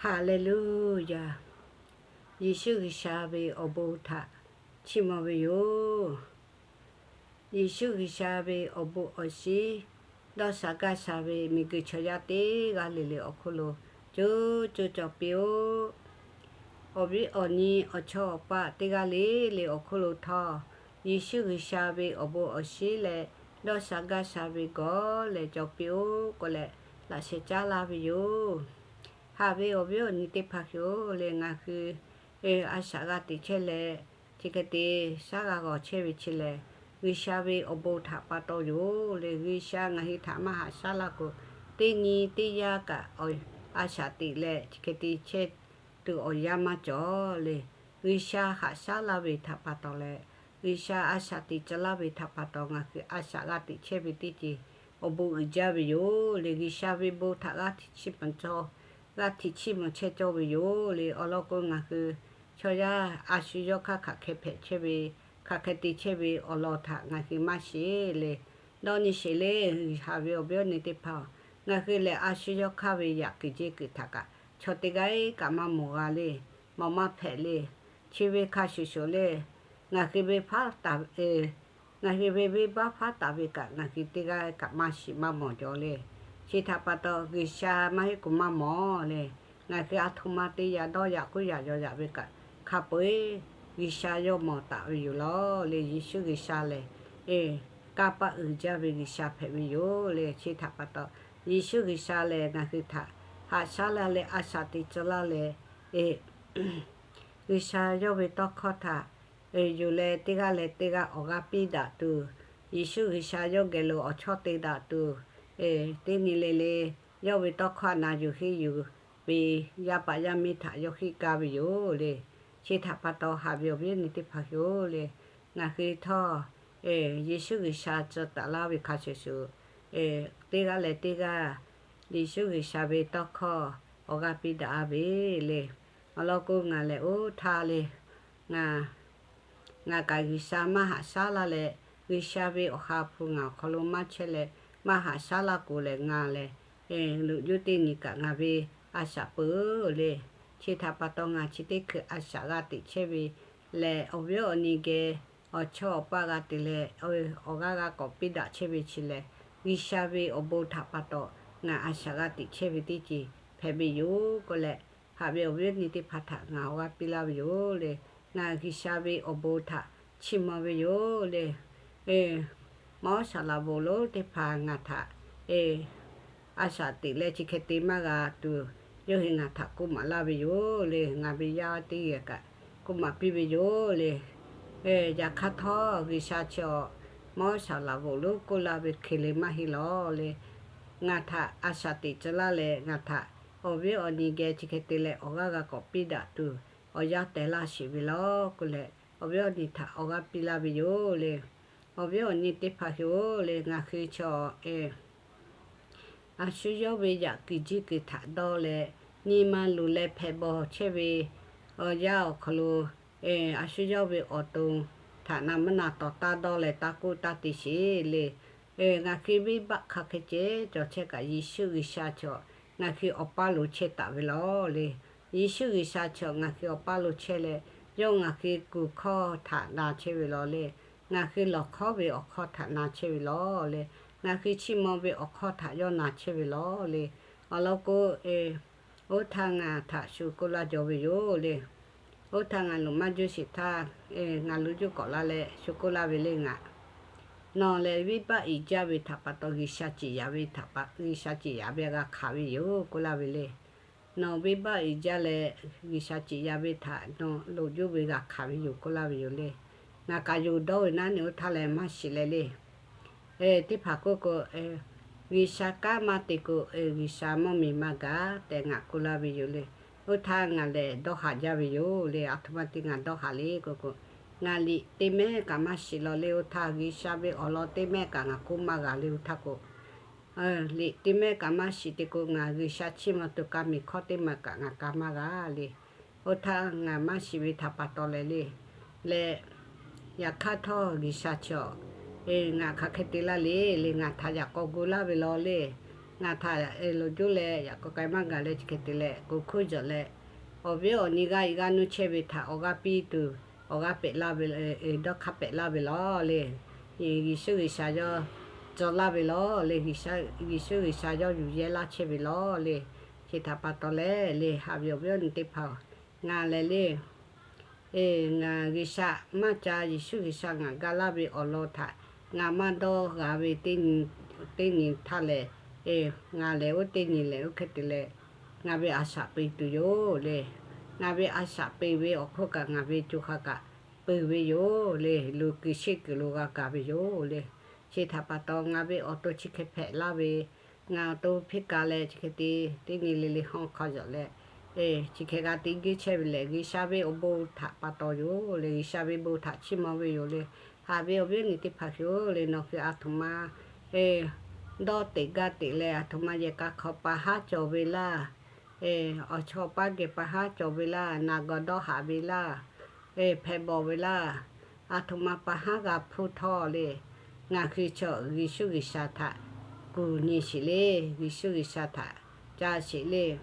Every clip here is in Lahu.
Haˍleˍluˇyaˬ. Yeˍsuˆ G'uiˬsha ve awˬ bon htaꞈ chiˇ mvuh ve yoˬ. Yeˍsuˆ G'uiˬsha ve awˬ bon awˬ shinˉ dawˇ sha gaˇ sha ve miˬguiˬ chaw yaˇ teˇ g'aˇ le le awˬ hk'oˆ lo co co cawˬ piˇ-oˆ. Awˬ viˉ awˬ nyi awˬ chawˇ awˬ paˆ teˇ g'aˇ le le awˬ hk'oˆ lo htawˇ, Yeˍsuˆ G'uiˬsha ve awˬ bon awˬ shinˉ leh dawˇ sha gaˇ sha ve gawˬ leh cawˬ piˇ-oˆ k'oˆ leh laꞈ sheh caˉ laˇ ve yoˬ. Haꞈ ve awˬ viˉ awˬ nyi teˇ hpaˍ-oˬ le, ngaˬ hui a shaꞈ g'a teꞈ chehˇ leh, chi hk'e te shaˉ g'a g'awˬ chehˇ ve chi lehˬ, G'uiˬsha ve awˬ bon htaꞈ pa taw yoˬ le. G'uiˬsha ngaˬ hui htaꞈ maˇ haꞈ shaˉ laˇ k'o, teˇ nyi teˇ yanˇ kaꞈ a shaꞈ teꞈ leh chi hk'e te chehˇ tuˬ awˬ yanˇ maˇ cawˬ le. G'uiˬsha haꞈ shaˉ laˇ ve htaꞈ pa taw leh, G'uiˬsha a shaꞈ teꞈ tcuh laˇ ve htaꞈ pa taw ngaˬ hui a shaꞈ g'a teꞈ chehˇ ve teˇ ceuˬ awˬ bon uiˍ jaˇ ve yoˬ le. G'uiˬsha ve bon htaꞈ g'a hteꞈ chiˇ mvuh cawˇ, g'a hteꞈ chiˇ mvuh chehˇ cawˇ ve yoˬ le. Awˬ lawn k'o, ngaˬ hui chaw yaˇ a shu yawˇ hk'aˇ hk'aˬ hk'e hpehꞈ chehˇ ve, hk'aˬ hk'e te chehˇ ve awˬ lawn htaꞈ ngaˬ hui maˇ shiˍ le. Dawˇ nyi sheˍ le, haꞈ ve awˬ viˉ awˬ nyi teˇ hpaˍ-oˬ, ngaˬ hui lehˬ a shu yawˇ hk'aˇ ve yaꞈ kuiˬ jeˇ kuiˬ htaꞈ kaꞈ chaw teˇ g'aˇ kaꞈ maˇ mawˬ g'a le, mawˬ maˇ hpehꞈ le. Chi ve hk'a shuˍ shuˍ le, ngaˬ hui ve ngaˬ hui ve venˇbaˆ hpaˉ taˍ ve kaꞈ ngaˬ hui teˇ g'aˇ kaꞈ maˇ shiˍ maˇ mawˬ jaw le. Chi htaꞈ pa taw G'uiˬsha maˇ heˆ k'o maˇ mawˬ le. Ngaˬ hui a htoꞈ ma te yaꞈ dawˇ yaꞈ k'oˆ yaꞈ yaw yaꞈ ve kaꞈ hk'a peu-eˬ G'uiˬsha yawˇ mawˬ taˍ ve yoˬ law le. Yeˍsuˆ G'uiˬsha lehˬ, kanˇ paˆ uiˍ jaˇ ve G'uiˬsha hpehꞈ ve yoˬ le. Chi htaꞈ pa taw, Yeˍsuˆ G'uiˬsha lehˬ ngaˬ hui htaꞈ haꞈ shaˉ laˇ leh a shaꞈ teꞈ tcuh laˇ leh, G'uiˬsha yawˇ ve tawˇ hkawˇ htaꞈ yuˬ leh teˇ g'aˇ leh teˇ g'aˇ awˬ g'aˇ piˇ daꞈ tuˬ, Yeˍsuˆ G'uiˬsha yawˇ geh lo awˬ chawˇ te daꞈ tuˬ, teˇ nyi le le yawˇ ve tawˇ hkawˇ na yuˬ henˇ yuˬ ve yaˇ paˍ yaˇ miˇ htaꞈ yawˇ heˆ gaˇ ve yoˬ le. Chi htaꞈ pa taw haꞈ ve awˬ viˉ awˬ nyi teˇ hpaˍ-oˬ le, ngaˬ hui htawˇ Yeˍsuˆ G'uiˬsha tcuh taˍ laˇ ve hk'a shuˍ shuˍ, teˇ g'aˇ leh teˇ g'aˇ Yeˍsuˆ G'uiˬsha ve tawˇ hkawˇ awˬ g'aˇ piˇ daꞈ-a ve le. Awˬ lawn k'o, ngaˬ lehˬ oˇ htaˇ le, ngaˬ ngaˬ kaꞈ G'uiˬsha maˇ haꞈ shaˉ laˇ leh, G'uiˬsha ve awˬ ha hpu ngaˬ awˬ hk'aw lo maˇ chehˇ leh maˇ haꞈ shaˉ laˇ k'o lehˬ, ngaˬ lehˬ loꞈ juˇ teˇ nyi kaꞈ ngaˬ ve a shaꞈ peuˬ le. Chi htaꞈ pa taw ngaˬ chi teˇ hkui a shaꞈ g'a teꞈ chehˇ ve lehˬ, awˬ viˉ awˬ nyi geh awˬ chawˇ awˬ paˆ g'a te leh awˬ g'aˇ g'a k'awꞈ piˇ daꞈ chehˇ ve chi lehˬ, G'uiˬsha ve awˬ bon htaꞈ pa taw ngaˬ a shaꞈ g'a teꞈ chehˇ ve teˇ ceuˬ hpehꞈ ve yoˬ k'oˆ leh, haꞈ ve awˬ viˉ awˬ nyi teˇ hpaˍ htaꞈ ngaˬ awˬ g'aˇ piˇ laˇ ve yoˬ le. Ngaˬ G'uiˬsha ve awˬ bon htaꞈ chiˇ mvuh ve yoˬ le. Mawˉ saˍ laˍ bvuhꞈ lonˉ teˇ hpaˍ ngaˬ htaꞈ a shaꞈ teꞈ leh chi hk'e te maˇ g'a tuˬ, yawˇ hui ngaˬ htaꞈ k'oˆ maˍ laˇ ve yoˬ le. Ngaˬ ve yaˇ teˇ g'aˇ kaꞈ k'oˆ maˍ piˇ ve yoˬ le. Yaꞈ hk'aˇ htawˇ G'uiˬsha chi awˬ mawˉ saˍ laˍ bvuhꞈ lonˉ k'oˆ laˇ ve hk'e le maˇ heˆ law le. Ngaˬ htaꞈ a shaꞈ teꞈ tcuh laˇ leh ngaˬ htaꞈ awˬ viˉ awˬ nyi geh chi hk'e te leh awˬ g'aˇ g'a k'awꞈ piˇ daꞈ tuˬ awˬ yanˇ teh laˇ sheˍ ve law k'oˆ leh, awˬ viˉ awˬ nyi htaꞈ awˬ g'aˇ piˇ laˇ ve yoˬ le. Awˬ viˉ awˬ nyi teˇ hpaˍ hui-oˬ le, ngaˬ hui chaw a shu yawˇ ve yaꞈ kuiˬ jiˇ kuiˬ htaꞈ dawˇ leh, nyi ma luˬ leh hpehꞈ bawˬ chehˇ ve awˬ yanˇ awˬ hk'aw lo, a shu yawˇ ve awˬ to htaꞈ na mvuhˇ naw tawˍ taˇ dawˇ leh taˇ k'oˆ taˇ te sheˍ le. Ngaˬ hui venˇbaˆ hk'a hk'e ceh cawˬ chehˇ kaꞈ, Yeˍsuˆ G'uiˬsha chaw ngaˬ hui awˬ paˇ lo chehˇ taˍ ve law le. Yeˍsuˆ G'uiˬsha chaw ngaˬ hui awˬ paˇ lo chehˇ leh, yawˇ ngaˬ hui kuˬ hkawˇ htaꞈ na chehˇ ve law le. Ngaˬ hui lawˬ hkawˉ ve awˬ hkawˇ htaꞈ na chehˇ ve law le. Ngaˬ hui chiˇ mvuh ve awˬ hkawˇ htaꞈ yawˇ na chehˇ ve law le. Awˬ lawn k'o, oˇ htaˇ ngaˬ htaꞈ shu k'oˆ laˇ jaw ve yoˬ le. Oˇ htaˇ ngaˬ loꞈ maˇ juˇ sheˍ htaˇ, ngaˬ loꞈ juˇ k'awꞈ la leh shu k'oˆ laˇ ve le ngaˬ. Nawˬ lehˬ venˇbaˆ iꞈ jaˇ ve htaꞈ pa taw G'uiˬsha ciˍ yanˍ ve htaꞈ pa, G'uiˬsha ciˍ yanˍ ve g'a hkanˍ ve yoˬ k'oˆ laˇ ve le. Nawˬ venˇbaˆ iꞈ jaˇ leh G'uiˬsha ciˍ yanˍ ve htaꞈ nawˬ loꞈ juˇ ve g'a hkanˍ ve yoˬ k'oˆ laˇ ve yoˬ le. Ngaˬ kaꞈ yonˍ dawˇ ve naˉ nyi oˇ htaˇ leh maˇ shiˍ leh le. Teˇ hpaˍ k'oˆ k'o, G'uiˬsha kanˉ maˇ te k'o, G'uiˬsha mvuhˇmiˬ maˇ gaˬ tehꞈ ngaˬ k'oˆ laˇ ve yoˬ le. Oˇ htaˇ ngaˬ lehˬ dawˇ haꞈ jaˇ ve yoˬ le. A htoꞈ ma te ngaˬ dawˇ haꞈ le k'oˆ k'o, ngaˬ liꞈ teˇ mehˉ kaꞈ maˇ shiˍ law le. Oˇ htaˇ G'uiˬsha ve awˬ lawn teˇ mehˉ kaꞈ ngaˬ k'oˆ maˇ g'a le. Oˇ htaˇ k'o, liꞈ teˇ mehˉ kaꞈ maˇ shiˍ te k'o, ngaˬ G'uiˬsha chiˇ mvuh tuˬ ka miˬ hkawˇ teˇ maˬ kaꞈ ngaˬ ka maˇ g'a le. Oˇ htaˇ ngaˬ maˇ shiˍ ve htaꞈ pa taw leh le, leh yaꞈ hk'aˇ htawˇ G'uiˬsha chaw ngaˬ hk'aˬ hk'e te laˇ le le, ngaˬ htaꞈ yaꞈ k'aw gu laˇ ve law le. ngaˬ htaꞈ loˍ juˇ leh yaꞈ k'aw k'ai maˇ gaˬ leh chi hk'e te leh k'oˍ hkuˇ jawˬ leh, awˬ viˉ awˬ nyi g'aˇ i g'aˇ nuˇ chehˇ ve htaꞈ awˬ g'aˇ piˇ tuˬ, awˬ g'aˇ pehꞈ laˇ ve, dawˇ hk'aˇ pehꞈ laˇ ve lawˬ le. Yeˍsuˆ G'uiˬsha yawˇ cawˬ laˇ ve lawˬ le. Yeˍsuˆ G'uiˬsha yawˇ yuˬ yehˇ laˇ chehˇ ve lawˬ le. Chi htaꞈ pa taw leh le, haꞈ ve awˬ viˉ awˬ nyi teˇ hpaˍ-oˬ, ngaˬ lehˬ le, ngaˬ G'uiˬsha maˇ ca, Yeˍsuˆ G'uiˬsha ngaˬ ga laˇ ve awˬ lawn htaꞈ ngaˬ maˇ dawˇ g'a ve teˇ nyi htaˇ lehˬ, ngaˬ lehˬ oˇ teˇ nyi lehˬ oˇ hk'e te leh ngaˬ ve a shaꞈ peꞈ tuˬ yoˬ le. Ngaˬ ve a shaꞈ peꞈ ve awˬ hk'oˆ kaꞈ ngaˬ ve co ha kaꞈ peuˬ ve yoˬ le. Luˬ kuiˬ sheˆ kuiˬ lo g'a gaˬ ve yoˬ le. Chi htaꞈ pa taw ngaˬ ve awˬ to chi hk'e hpehꞈ laˇ ve, ngaˬ awˬ to hpeˇ ka leh chi hk'e te teˇ nyi le le hawˇ hk'aw yawˬ leh, chi hk'e g'a te g'uiˇ chehˇ ve lehˬ, G'uiˬsha ve awˬ bon htaꞈ pa taw yoˬ le. G'uiˬsha ve bon htaꞈ chiˇ mvuh ve yoˬ le. Haꞈ ve awˬ viˉ awˬ nyi teˇ hpaˍ hui-oˬ le, nawˬ hui a htoꞈ ma dawˇ teꞈ gaˇ teꞈ leh, a htoꞈ ma yehˬ k'a hk'aw pa haˉ cawˬ ve laˇ, awˬ chawˇ paˇ geh pa haˉ cawˬ ve laˇ, naˬ gawˬ dawˇ haꞈ ve laˇ, hpehꞈ bawˬ ve laˇ, a htoꞈ ma pa haˉ g'a hpuˇ htawˇ le, ngaˬ hui chaw Yeˍsuˆ G'uiˬsha htaꞈ kuˬ nyi sheˍ le. Yeˍsuˆ G'uiˬsha htaꞈ ca sheˍ le.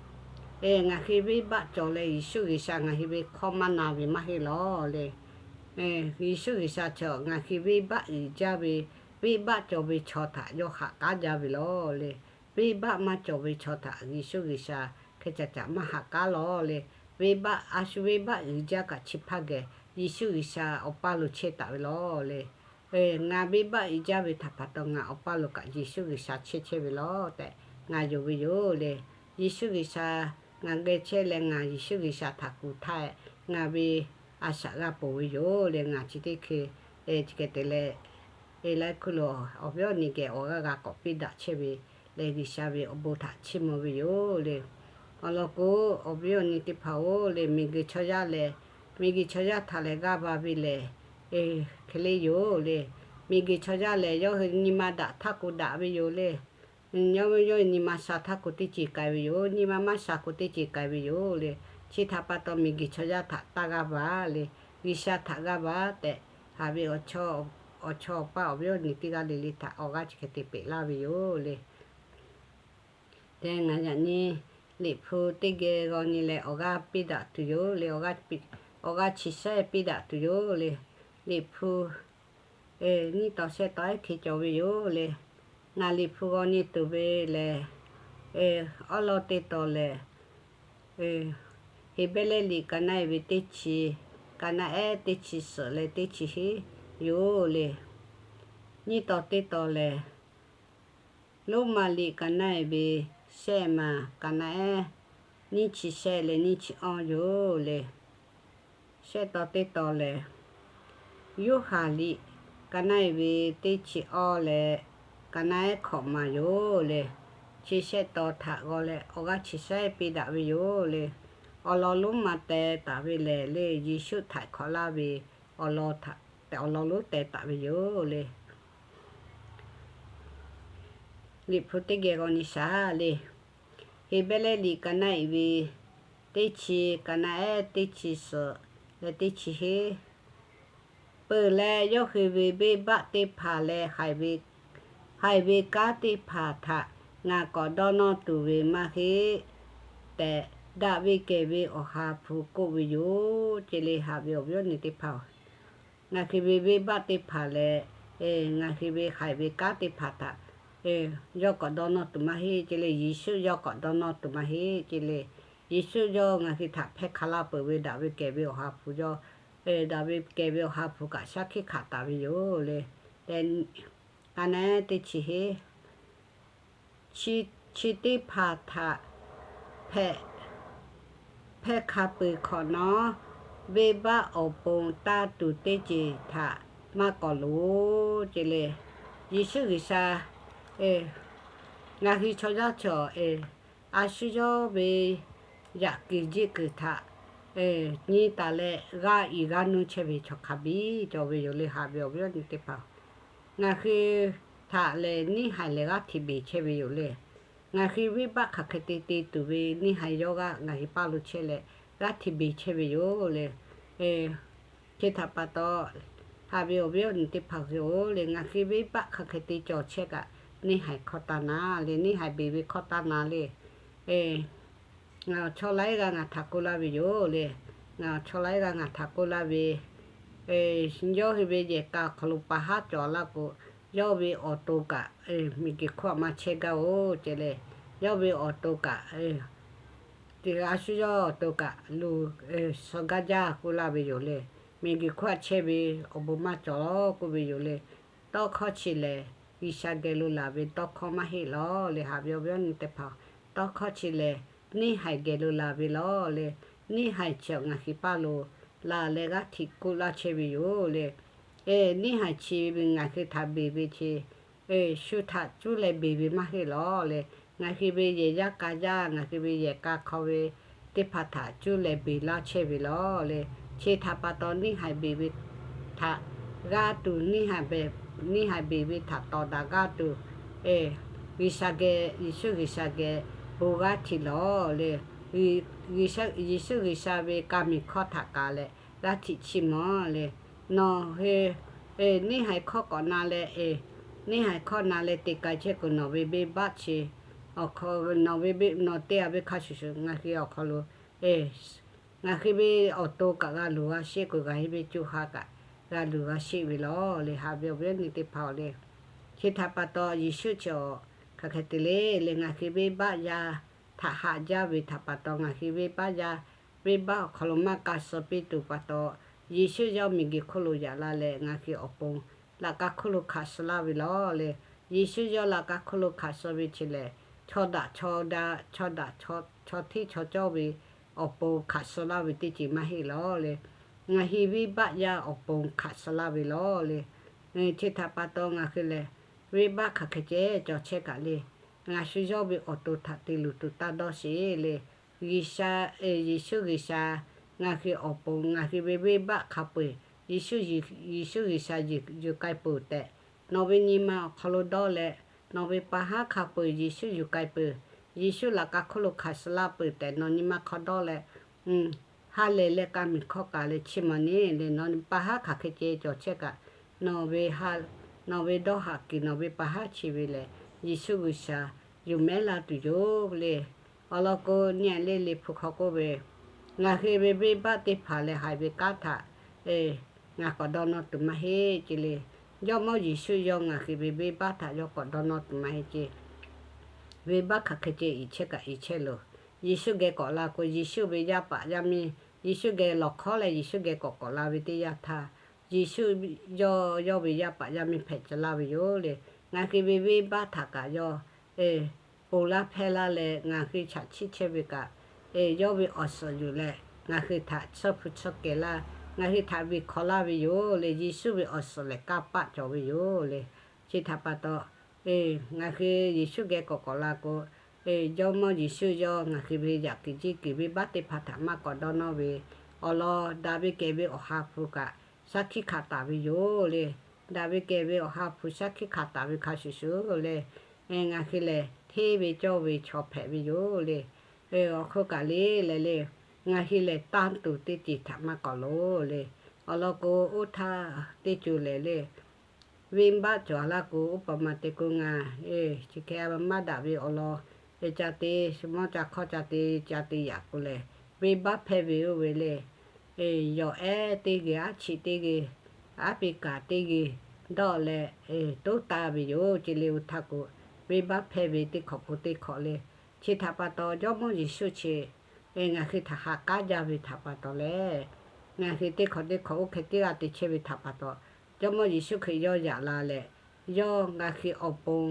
Ngaˬ hui venˇbaˆ cawˬ leh Yeˍsuˆ G'uiˬsha ngaˬ hui ve hkawˇ maˇ na ve maˇ heˆ lawˬ le. Yeˍsuˆ G'uiˬsha chaw ngaˬ hui venˇbaˆ uiˍ jaˇ ve, venˇbaˆ cawˬ ve chaw htaꞈ yawˇ haꞈ k'aˉ jaˇ ve lawˬ le. Venˇbaˆ maˇ cawˬ ve chaw htaꞈ Yeˍsuˆ G'uiˬsha hk'e caꞈ caꞈ maˇ haꞈ k'aˉ lawˬ le. Venˇbaˆ, a shu venˇbaˆ uiˍ jaˇ kaꞈ chi hpaˇ geh Yeˍsuˆ G'uiˬsha awˬ paˇ lo chehˇ taˍ ve lawˬ le. Ngaˬ venˇbaˆ uiˍ jaˇ ve htaꞈ pa taw ngaˬ awˬ paˇ lo kaꞈ Yeˍsuˆ G'uiˬsha chehˇ chehˇ ve lawˬ tehꞈ ngaˬ yonˍ ve yoˬ le. Yeˍsuˆ G'uiˬsha ngaˬ geh chehˇ leh ngaˬ Yeˍsuˆ G'uiˬsha htaꞈ kuˬ htaˇ, ngaˬ ve a shaꞈ g'a ponˬ ve yoˬ le. Ngaˬ chi teˇ hkui chi hk'e te leh, e laiˉ hkuˇ lo awˬ viˉ awˬ nyi geh awˬ g'aˇ g'a k'awꞈ piˇ daꞈ chehˇ ve leh G'uiˬsha ve awˬ bon htaꞈ chiˇ mvuh ve yoˬ le. Awˬ lawn k'o, awˬ viˉ awˬ nyi teˇ hpaˍ-oˬ le, miˬguiˬ chaw yaˇ lehˬ, miˬguiˬ chaw yaˇ htaꞈ lehˬ g'aˇ va ve lehˬ, hk'e le yoˬ le. Miˬguiˬ chaw yaˇ lehˬ yawˇ hui nyi ma daꞈ htaˇ k'o daꞈ ve yoˬ le. Yawˇ, yawˇ nyi ma sha htaˇ k'o teˇ ceuˬ k'ai ve yoˬ. Nyi ma maˇ sha k'o teˇ ceuˬ k'ai ve yoˬ le. Chi htaꞈ pa taw miˬguiˬ chaw yaˇ htaꞈ taˇ g'aˇ va le. G'uiˬsha htaꞈ g'aˇ va tehꞈ haꞈ ve awˬ chawˇ awˬ pa awˬ viˉ awˬ nyi teˇ g'aˇ le le htaꞈ awˬ g'aˇ chi hk'e te peꞈ laˇ ve yoˬ le. Te ngaˬ yaꞈ nyi Liꞈ hpu teˇ geh g'aw nyi leh awˬ g'aˇ piˇ daꞈ tuˬ yoˬ le. Awˬ g'aˇ chi shehˉ piˇ daꞈ tuˬ yoˬ le. Liꞈ hpu nyiˇ tawn shehˆ tawn ehˉ hk'e cawˬ ve yoˬ le. Ngaˬ Liꞈ hpu g'aw nyi tuˬ ve lehˬ, awˉ lawˇ teˇ tawn lehˬ, Heˍbrehˇ liꞈ ka naˆ-e ve teˇ chi, ka naˆ ehˉ teˇ chi suhˍ leh teˇ chi hiˉ yoˬ le. Nyiˇ tawn teˇ tawn lehˬ, Roˉmaꞈ liꞈ ka naˆ-e ve shehˆ maˬ, ka naˆ ehˉ nyiˇ chi shehˆ leh nyiˇ chi awˇ yoˬ le. Shehˆ tawn teˇ tawn lehˬ, Yoˇhanˬ liꞈ ka naˆ-e ve teˇ chi awˇ leh ka naˆ ehˉ hkawꞈ maˬ yoˬ le. Chi shehˆ tawn htaꞈ g'aw leh awˬ g'aˇ chi shehˉ piˇ daꞈ ve yoˬ le. Awˬ lawn lonˉ ma teh taˍ ve lehˬ le, Yeˍsuˆ htaiˍ hk'awꞈ laˇ ve awˬ lawn htaꞈ awˬ lawn lonˉ teh taˍ ve yoˬ le. Liꞈ hpu teˇ geh g'aw nyi shaˍ le. Heˍbrehˇ liꞈ ka naˆ-e ve teˇ chi, ka naˆ ehˉ teˇ chi suhˍ leh teˇ chi hiˉ. Peuˬ leh yawˇ hui ve venˇbaˆ teˇ hpaˍ leh haiˬ ve kanˉ teˇ hpaˍ htaꞈ ngaˬ k'awꞈ dawˇ nawˇ tuˬ ve maˇ heˆ tehꞈ, daꞈ ve kehˬ ve Awˬ ha hpu k'oˆ ve yoˬ ce le. Haꞈ ve awˬ viˉ awˬ nyi teˇ hpaˍ-oˬ, ngaˬ hui ve venˇbaˆ teˇ hpaˍ leh ngaˬ hui ve haiˬ ve kanˉ teˇ hpaˍ htaꞈ yawˇ k'awꞈ dawˇ nawˇ tuˬ maˇ heˆ ce le. Yeˍsuˆ yawˇ k'awꞈ dawˇ nawˇ tuˬ maˇ heˆ ce le. Yeˍsuˆ yawˇ ngaˬ hui htaꞈ hpehˇ hk'a laˇ peuˬ ve daꞈ ve kehˬ ve Awˬ ha hpu yawˇ, daꞈ ve kehˬ ve Awˬ ha hpu kaꞈ shaˉ hkiˆ hkanˍ taˍ ve yoˬ le. Te, ka naˆ ehˉ teˇ chi hiˉ, chi teˇ hpaˍ htaꞈ hpehˇ hpehˇ hk'a peuˬ hk'awꞈ nawˉ, venˇbaˆ awˬ pon taˇ tuˬ teˇ ceuˬ htaꞈ maˇ k'awꞈ loˍ ce le. Yeˍsuˆ G'uiˬsha ngaˬ hui chaw yaˇ chaw, a shu yawˇ ve yaꞈ kuiˬ jiˆ kuiˬ htaꞈ nyi taˍ leh g'aˇ i g'aˇ nuˇ chehˇ ve chaw hk'a biˇ cawˬ ve yoˬ le. Haꞈ ve awˬ viˉ awˬ nyi teˇ hpaˍ, ngaˬ hui htaꞈ lehˬ neˇ haiˬ lehˬ g'aˇ hteꞈ beˬ chehˇ ve yoˬ le. Ngaˬ hui venˇbaˆ hk'aˬ hk'e te te tuˬ ve neˇ haiˬ yawˇ g'aˇ ngaˬ hui paˇ lo chehˇ leh g'aˇ hteꞈ beˬ chehˇ ve yoˬ le. Chi htaꞈ pa taw, haꞈ ve awˬ viˉ awˬ nyi teˇ hpaˍ hui-oˬ le, ngaˬ hui venˇbaˆ hk'aˬ hk'e te cawˬ chehˇ kaꞈ, neˇ haiˬ hkawˇ taˇ na le, neˇ haiˬ beˬ ve hkawˇ taˇ na le. Ngaˬ awˬ chaw laiˉ g'aˇ ngaˬ htaꞈ k'oˆ laˇ ve yoˬ le. Ngaˬ awˬ chaw laiˉ g'aˇ ngaˬ htaꞈ k'oˆ laˇ ve, yawˇ hui ve yehˬ k'a awˬ hk'aw lo pa haˉ cawˬ laˇ k'o, yawˇ ve awˬ to kaꞈ miˬguiˬ hkawˇ maˇ chehˇ gaˇ oˬ ce le. Yawˇ ve awˬ to kaꞈ teˇ g'aˇ shu yawˇ awˬ to kaꞈ lo suh gaˇ jaˇ k'oˆ laˇ ve yoˬ le. Miˬguiˬ hkawˇ chehˇ ve awˬ bon maˇ cawˬ k'oˆ ve yoˬ le. Tawˇ hkawˇ chi lehˬ, G'uiˬsha geh lo laˬ ve tawˇ hkawˇ maˇ heˆ lawˬ le. Haꞈ ve awˬ viˉ awˬ nyi teˇ hpaˍ, tawˇ hkawˇ chi lehˬ, neˇ haiˬ geh lo laˬ ve lawˬ le. Neˇ haiˬ chi awˬ ngaˬ hui paˇ lo laˬ leh g'aˇ htiꞈ k'oˆ laˇ chehˇ ve yoˬ le. Neˇ haiˬ chi ve ngaˬ hui htaꞈ beˬ ve chi shu htaꞈ cuˇ leh beˬ ve maˇ heˆ lawˬ le. Ngaˬ hui ve yehˬ yaˇ k'a yaˇ, ngaˬ hui ve yehˬ k'a hk'aw ve teˇ hpaˍ htaꞈ cuˇ leh beˬ laˇ chehˇ ve lawˬ le. Chi htaꞈ pa taw neˇ haiˬ beˬ ve htaꞈ g'aˇ tuˬ, neˇ haiˬ beˬ ve htaꞈ tawˍ daꞈ g'aˇ tuˬ, G'uiˬsha geh, Yeˍsuˆ G'uiˬsha geh bon g'aˇ htiꞈ lawˬ le. Yeˍsuˆ G'uiˬsha ve ka miˬ hkawˇ htaꞈ kaˍ leh g'aˇ htiꞈ chiˇ mawˬ le. Nawˬ hui neˇ haiˬ hkawˇ k'awꞈ na leh, neˇ haiˬ hkawˇ na leh te k'ai chehˇ kuiˬ nawˬ ve venˇbaˆ chi, nawˬ ve, nawˬ teˇ g'aˇ ve hk'a shuˍ shuˍ ngaˬ hui awˬ hk'aw lo ngaˬ hui ve awˬ to kaꞈ g'a luˬ g'a sheˆ kuiˬ, ngaˬ hui ve co ha kaꞈ g'a luˬ g'a sheˆ ve lawˬ le. Haꞈ ve awˬ viˉ awˬ nyi teˇ hpaˍ-oˬ le. Chi htaꞈ pa taw Yeˍsuˆ chi awˬ hk'aˬ hk'e te le le, ngaˬ hui venˇbaˆ yaˇ htaꞈ haꞈ jaˇ ve htaꞈ pa taw, ngaˬ hui venˇbaˆ yaˇ, venˇbaˆ awˬ hk'aw lo maˇ k'a suh piˇ tuˬ pa taw, Yeˍsuˆ yawˇ miˬguiˬ hk'oˆ lo yaꞈ la leh ngaˬ hui awˬ pon laꞈ ka hk'oˆ lo hkanˍ suh laˇ ve lawˬ le. Yeˍsuˆ yawˇ laꞈ ka hk'oˆ lo hkanˍ suh ve chi lehˬ, chaw daꞈ chaw daꞈ, chaw daꞈ chaw hteˇ chaw cawˇ ve awˬ pon hkanˍ suh laˇ ve teˇ ceuˬ maˇ heˆ lawˬ le. Ngaˬ hui venˇbaˆ yaˇ awˬ pon hkanˍ suh laˇ ve lawˬ le. Chi htaꞈ pa taw ngaˬ hui lehˬ, venˇbaˆ hk'aˬ hk'e ceh cawˬ chehˇ kaꞈ le, ngaˬ shu yawˇ ve awˬ to htaꞈ te luˬ tuˬ taˇ dawˇ sheˍ le. G'uiˬsha, Yeˍsuˆ G'uiˬsha ngaˬ hui awˬ pon, ngaˬ hui ve venˇbaˆ hk'a peu-eˬ, Yeˍsuˆ, Yeˍsuˆ G'uiˬsha yuˬ k'ai peuˬ tehꞈ, nawˬ ve nyi ma awˬ hk'aw lo dawˇ leh, nawˬ ve pa haˉ hk'a peu-eˬ Yeˍsuˆ yuˬ k'ai peuˬ, Yeˍsuˆ laꞈ ka hk'oˆ lo hkanˍ suh laˇ peuˬ tehꞈ nawˬ nyi ma hk'aw dawˇ leh, ha lehˬ leh ka miˬ hkawˇ kaˍ leh chiˇ mawˬ neˇ le. Nawˬ pa haˉ hk'aˬ hk'e ceh cawˬ chehˇ kaꞈ, nawˬ ve ha, nawˬ ve dawˇ haꞈ kuiˬ nawˬ ve pa haˉ chi ve lehˬ, Yeˍsuˆ G'uiˬsha yuˬ mehˉ la tuˬ yoˬ le. Awˬ lawn k'o, nyi-a le, Liꞈ hpu hk'aw k'oˆ ve, ngaˬ hui ve venˇbaˆ teˇ hpaˍ lehˬ haiˬ ve kanˉ htaꞈ ngaˬ k'awꞈ dawˇ nawˇ tuˬ maˇ heˆ ce le. Jawˇmawˇ Yeˍsuˆ yawˇ ngaˬ hui ve venˇbaˆ htaꞈ yawˇ k'awꞈ dawˇ nawˇ tuˬ maˇ heˆ ce. Venˇbaˆ hk'aˬ hk'e ceh iˬ chehˇ kaꞈ iˬ chehˇ loˬ. Yeˍsuˆ geh k'awꞈ la k'o, Yeˍsuˆ ve yaˇ paˍ yaˇ miˇ, Yeˍsuˆ geh lawˬ hkawˉ leh Yeˍsuˆ geh k'awꞈ k'awꞈ la ve teˇ yanˇ htaˇ, Yeˍsuˆ yawˇ, yawˇ ve yaˇ paˍ yaˇ miˇ hpehꞈ tcuh laˇ ve yoˬ le. Ngaˬ hui ve venˇbaˆ htaꞈ kaꞈ yawˇ ponˬ laˇ hpehˇ laˇ leh ngaˬ hui chaꞈ chiˇ chehˇ ve kaꞈ, yawˇ ve awˬ suhˍ yuˬ leh ngaˬ hui htaꞈ tsuhˇ hpu tsuhˇ kehˬ laˇ, ngaˬ hui htaꞈ ve hk'awꞈ laˇ ve yoˬ le. Yeˍsuˆ ve awˬ suhˍ lehˬ kanˇ paˆ cawˬ ve yoˬ le. Chi htaꞈ pa taw, ngaˬ hui Yeˍsuˆ geh k'awꞈ k'awꞈ la k'o, Jawˇmawˇ Yeˍsuˆ yawˇ ngaˬ hui ve yaꞈ kuiˬ jiˇ kuiˬ venˇbaˆ teˇ hpaˍ htaꞈ maˇ k'awꞈ dawˇ nawˇ ve awˬ lawn, daꞈ ve kehˬ ve Awˬ ha hpu kaꞈ shaˉ hkiˆ hkanˍ taˍ ve yoˬ le. Daꞈ ve kehˬ ve Awˬ ha hpu shaˉ hkiˆ hkanˍ taˍ ve hk'a shuˍ shuˍ le, ngaˬ hui lehˬ hteˇ ve cawˇ ve chaw hpehꞈ ve yoˬ le. Awˬ hk'oˆ kaꞈ le leh le, ngaˬ hui lehˬ tanˇ tuˬ teˇ ceuˬ htaꞈ maˇ k'awꞈ loˬ le. Awˬ lawn k'o, oˇ htaˇ teˇ ceuˬ lehˬ le, venˇbaˆ cawˬ laˇ k'o, oˇ pa ma te k'o ngaˬ chi hk'e maˇ daꞈ ve awˬ lawn, ca te, mawˇ ca hk'awˇ ca te, ca te yaꞈ k'o lehˬ, venˇbaˆ hpehˇ ve oˇ ve le, yawˬ ehˉ teˇ g'uiˬ, aˉ chiꞈ teˇ g'uiˬ, aˉ piˇ kaˍ teˇ g'uiˬ dawˇ leh toˉ taˍ ve yoˬ ce le. Oˇ htaˇ k'o, venˇbaˆ hpehˇ ve teˇ hkawꞈ k'o teˇ hkawꞈ le. Chi htaꞈ pa taw, Jawˇmawˇ Yeˍsuˆ chi ngaˬ hui htaꞈ haꞈ k'aˉ jaˇ ve htaꞈ pa taw leh, ngaˬ hui teˇ hkawꞈ teˇ hkawꞈ oˇ hk'e teˇ g'aˇ te chehˇ ve htaꞈ pa taw, Jawˇmawˇ Yeˍsuˆ Hkriꞈ yawˇ yaꞈ la leh, yawˇ ngaˬ hui awˬ pon,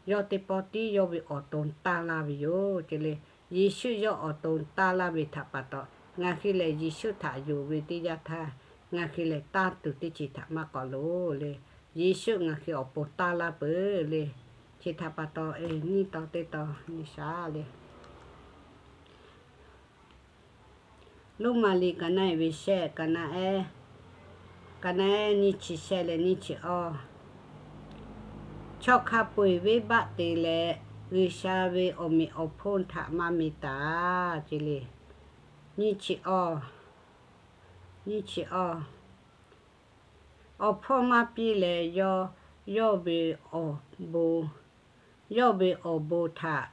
yawˇ teˇ pawˆ tiˉ yawˇ ve awˬ to tanˇ laˇ ve yoˬ ce le. Yeˍsuˆ yawˇ awˬ to tanˇ laˇ ve htaꞈ pa taw, ngaˬ hui lehˬ Yeˍsuˆ htaꞈ yonˍ ve teˇ yanˇ htaˇ, ngaˬ hui lehˬ tanˇ tuˬ teˇ ceuˬ htaꞈ maˇ k'awꞈ loˬ le. Yeˍsuˆ ngaˬ hui awˬ pon tanˇ laˇ peuˬ le. Chi htaꞈ pa taw, nyiˇ tawn teˇ tawn nyi shaˉ le. Roˉmaꞈ liꞈ ka na eˍ ve shehˆ, ka na ehˉ, ka na ehˉ nyiˇ chi shehˆ leh nyiˇ chi awˇ. Chaw hk'a peu-eˬ venˇbaˆ te leh, G'uiˬsha ve awˬ meꞈ awˬ hponˇ htaꞈ maˇ me taˍ ce le. Nyiˇ chi awˇ, nyiˇ chi awˇ. Awˬ hpawˇ maˇ piˇ leh yawˇ, yawˇ ve awˬ bon Yawˇ ve awˬ bon htaꞈ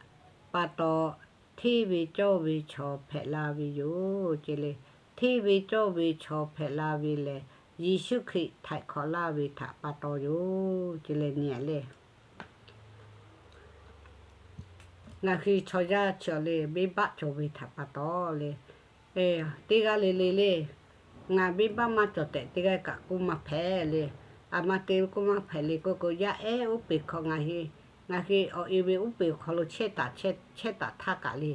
pa taw, hteˇ ve cawˇ ve chaw hpehꞈ la ve yoˬ ce le. Hteˇ ve cawˇ ve chaw hpehꞈ la ve lehˬ, Yeˍsuˆ Hkriꞈ htaiˍ hk'awꞈ laˇ ve htaꞈ pa taw yoˬ ce le. Nyi le, ngaˬ hui chaw yaˇ chi le venˇbaˆ cawˬ ve htaꞈ pa taw le, teˇ g'aˇ le le le, ngaˬ venˇbaˆ maˇ cawˬ tehꞈ teˇ g'aˇ kaꞈ k'oˆ maˇ hpehꞈ le. A ma te k'oˆ maˇ hpehꞈ le k'oˆ k'o, yaˇ ehˉ uˉ peunˍ hk'aw ngaˬ hui, ngaˬ hui awˬ e ve uˉ peunˍ awˬ hk'aw lo chehˇ taˍ, chehˇ taˍ htaˇ kaꞈ le,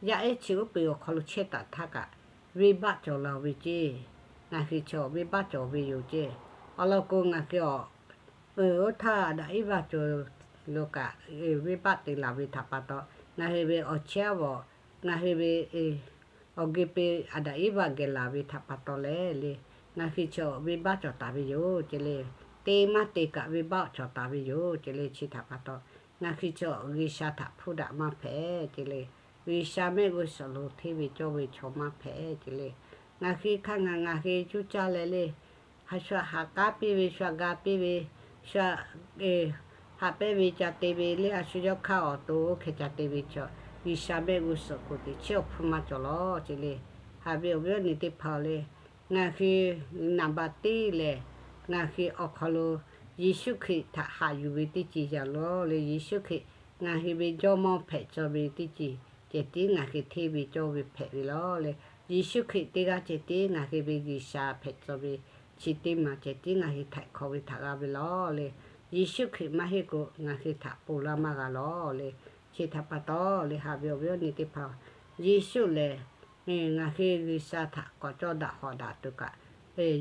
yaˇ ehˉ chi uˉ peunˍ awˬ hk'aw lo chehˇ taˍ htaˇ kaꞈ, venˇbaˆ cawˬ la ve ce. Ngaˬ hui chaw venˇbaˆ cawˬ ve yoˬ ce. Awˬ lawn k'o, ngaˬ hui awˬ, oˇ htaˇ Aˍdanˍ Eˇvaˇ cawˬ lo kaꞈ, venˇbaˆ te laˬ ve htaꞈ pa taw, ngaˬ hui ve awˬ chehˇ vawˬ, ngaˬ hui ve awˬ geh pe Aˍdanˍ Eˇvaˇ geh laˬ ve htaꞈ pa taw leh le, ngaˬ hui chaw venˇbaˆ cawˬ taˍ ve yoˬ ce le. Te maˇ te kaꞈ venˇbaˆ cawˬ taˍ ve yoˬ ce le. Chi htaꞈ pa taw, ngaˬ hui chaw G'uiˬsha htaꞈ hpuˇ daꞈ maˇ hpehꞈ ce le. G'uiˬsha mehˆ g'uˇ suhˍ lo hteˇ ve cawˇ ve chaw maˇ hpehꞈ ce le. Ngaˬ hui hk'aˇ ngaˬ, ngaˬ hui cuˇ caˇ leh le, ha shu haꞈ k'aˉ piˇ ve, shu ga piˇ ve, shu haꞈ pehnˇ ve ca te ve le, a shu yawˇ hk'aˇ awˬ to oˇ hkeh ca te ve chaw, G'uiˬsha mehˆ g'uˇ suhˍ k'o teꞈ chiˉ awˬ hpfuhˇ maˇ cawˬ lawˬ ce le. Haꞈ ve awˬ viˉ awˬ nyi teˇ hpaˍ le, ngaˬ hui naˍ baˍ teˇ lehˬ, ngaˬ hui awˬ hk'aw lo Yeˍsuˆ Hkriꞈ htaꞈ haꞈ yuˬ ve teˇ ceuˬ yaꞈ lawˬ le. Yeˍsuˆ Hkriꞈ ngaˬ hui ve Jawˇmawˇ hpehꞈ tcuh ve teˇ ceuˬ ceh tiˉ ngaˬ hui hteˇ ve cawˇ ve hpehꞈ ve lawˬ le. Yeˍsuˆ Hkriꞈ teˇ g'aˇ ceh tiˉ ngaˬ hui ve G'uiˬsha hpehꞈ tcuh ve, chi teˇ maˬ ceh tiˉ ngaˬ hui htaiˍ hk'awꞈ ve htaꞈ g'a ve lawˬ le. Yeˍsuˆ Hkriꞈ maˇ heˆ k'o ngaˬ hui htaꞈ ponˬ laˇ maˇ g'a lawˬ le. Chi htaꞈ pa taw le, haꞈ ve awˬ viˉ awˬ nyi teˇ hpaˍ, Yeˍsuˆ lehˬ ngaˬ hui G'uiˬsha htaꞈ k'awꞈ cawˇ daꞈ hawꞈ daꞈ tuˬ kaꞈ,